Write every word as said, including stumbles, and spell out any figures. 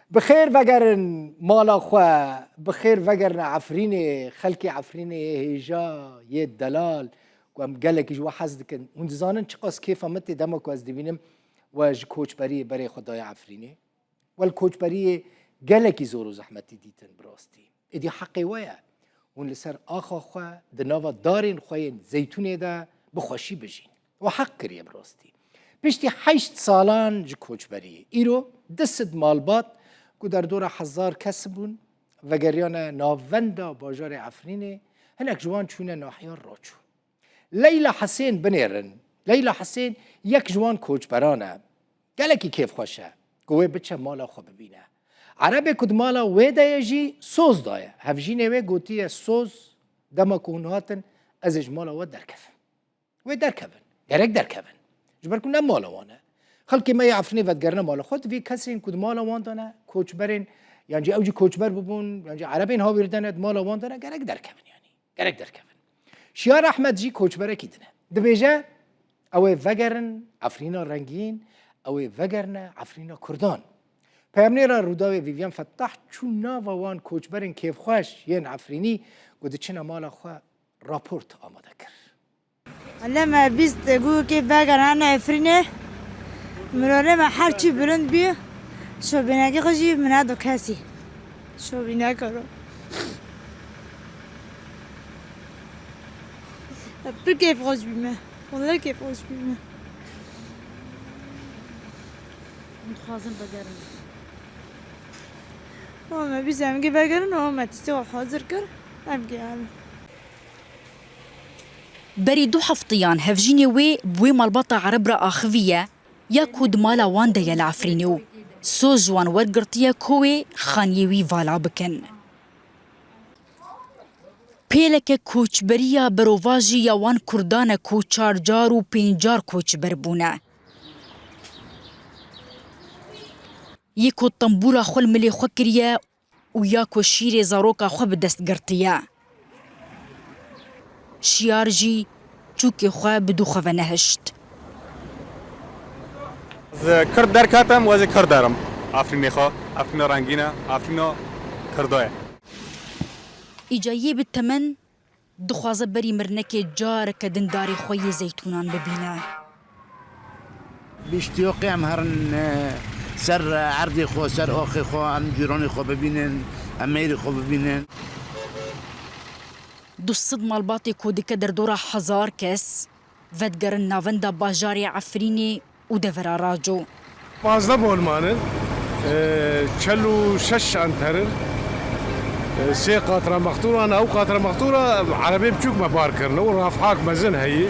Bi xêr vegerin mala xwe, bi xêr vegerine Efrînê, xelkê Efrînê yê hêja, yê delal, ku em gelekî ji we hez dikin. Hûn dizanin çiqas kêfa min tê dema ku ez dibînim we ji koçberiyê berê xwe daye Efrînê? We li koçberiyê gelekî zor û zehmetî dîtin bi rastî. Êdî heqê we ye. Hûn li ser axa xwe di nava darên xwe yên zeytûnê de bi xweşî bijîn. We heq kiriye bi rastî. Piştî heşt salan ji koçberiyê, îro du sed malbat ku derdora hezar kes bûn, vegeriyane navenda bajarê Efrînê, hinek ji wan çûne nahiya Raço. Leyla Hisên binêrin. Leyla Hisên yek ji wan koçberan e. Gelekî kêfxweş e ku wê biçe mala xwe bibîne. Erebê ku di mala wê de ye jî soz daye. Hevjînê wê gotiye, soz, dema ku hûn hatin, ez ê ji mala we derkevim. Wê derkevin. Gerek derkevin. Ji ber ku ne mala wan e. Xelkê me yê Efrînê vedigerine mala xwe, divê kesên ku di mala wan de ne, koçberên, yan jî ew jî koçber bibûn, yan jî Erebên hawîr de ne, di mala wan de ne, gerek derkevin yanî. Gerek derkevin. Şiyar Ehmed jî koçberekî din e. Dibêje, ew ê vegerin Efrîna rengîn, ew ê vegerine Efrîna Kurdan. Peyamnêra Rûdawê Vivian Fettah çû nava wan koçberên kêfxweş yên Efrînî ku diçine mala xwe raport amade kir. Wele me bîst gûkê vegerane Efrînê. Mironê me her çî bilind bî. Şobînekê xwe jî min nedo kesî. Şobîneka ro. Pir kêfxweş bî me. Wele kêfxweş bî me. Em dixwazin vegerin. Ama me bîst em gê vegerin, ama me tîsê xwe hazir kir. Em gê herin. Berî du heftiyan hevjînê wê bi wê malbata Ereb re axiviye ya ku di mala wan de ye li Efrînê û soz ji wan wergirtiye ku wê xaniyê wî vala bikin. Pêleke koçberiya berovajî ya wan Kurdan e ku çar car û pênc car koçber bûne. Yê ku tembûra xwe li milê xwe kiriye û ya ku şîrê zaroka xwe bi dest girtiye. Şiyar jî çûkê xwe bi dû xwe venehişt. Ez Kurd derketim, ez ê Kurd derim. Efrînê xwe, Efrîna rengîn e, Efrîna Kurda ye. Îca yê bi temen dixwaze berî mirinekê careke din darê xwe yê zeytûnan bibîne. Bîştiyoqê em herin, e, ser erdê xwe, ser axê xwe, em cîranê xwe bibînin, em mêrê xwe bibînin. Du sed malbatê ku dike derdora hezar kes vedigerin navenda bajarê Efrînê û devera Raco. Pazdeh bol manin, e, çel û şeş anter in, e, sê qatra mextûran, ew qatra mextûra erebê biçûk me bar kirine û rafhak mezin heyî.